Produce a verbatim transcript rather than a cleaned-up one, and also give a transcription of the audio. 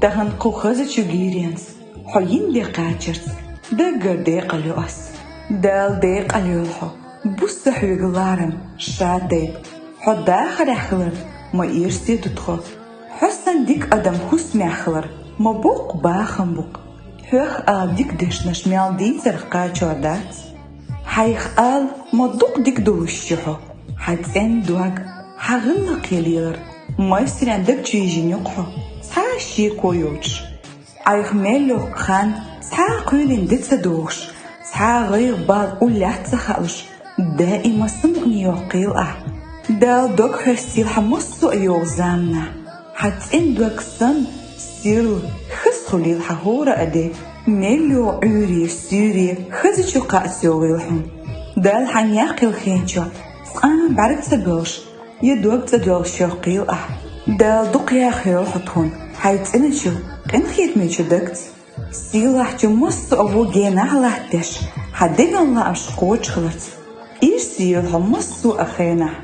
Тахан кху хазачу гийренца, хьо йина де кхачарца, даггара декъал ю ас. Дала декъал йойла хьо, буса хьоьга ларам, ша тайпа. Хьо дахарехь хилар ма ирсе ду тхо. Хьо санна дика адам хӀусамехь хилар ма боккха бахам бу-кх. Хьох ала дика дешнаш мел дийцарх кхачор дац. Хьайх ала ма дукха дика долуш ю хьо. Хьан цӀена дог, хьан гӀиллакхе лелар, майран даг чу йижина ю-кх хьо. Цхьа а шеко йоцуш, айхьа мел йоккху хан цхьа а кхоьлина де ца догӀуш, цхьа а гӀайгӀа-бала уллехь ца хаалуш, даима самукъане йоккхийла ахь. Дала дог хьестийла хьан массо а йогӀу заманахь. Хьан цӀена дог санна, сирла, хаза хуьлийла хьан хӀора а де. Мел йогӀу Ӏуьйре, суьйре хазачу кхаъ ца йолийла хьуна. Дала хьан яккхийла хенчохь цкъа а бӀаьрг ца боьллуш, я дог цӀа доьллуш йоккхийла ахь. Дала дукха яха йойла хьо тхуна, хьайн цӀеначу, къинхетамечу дагца. Сийлахьчу массо а вон генахь латтадеш, хьан деган лаамаш кхочушхиларца. Ирсе йойла хьо массо а хенахь.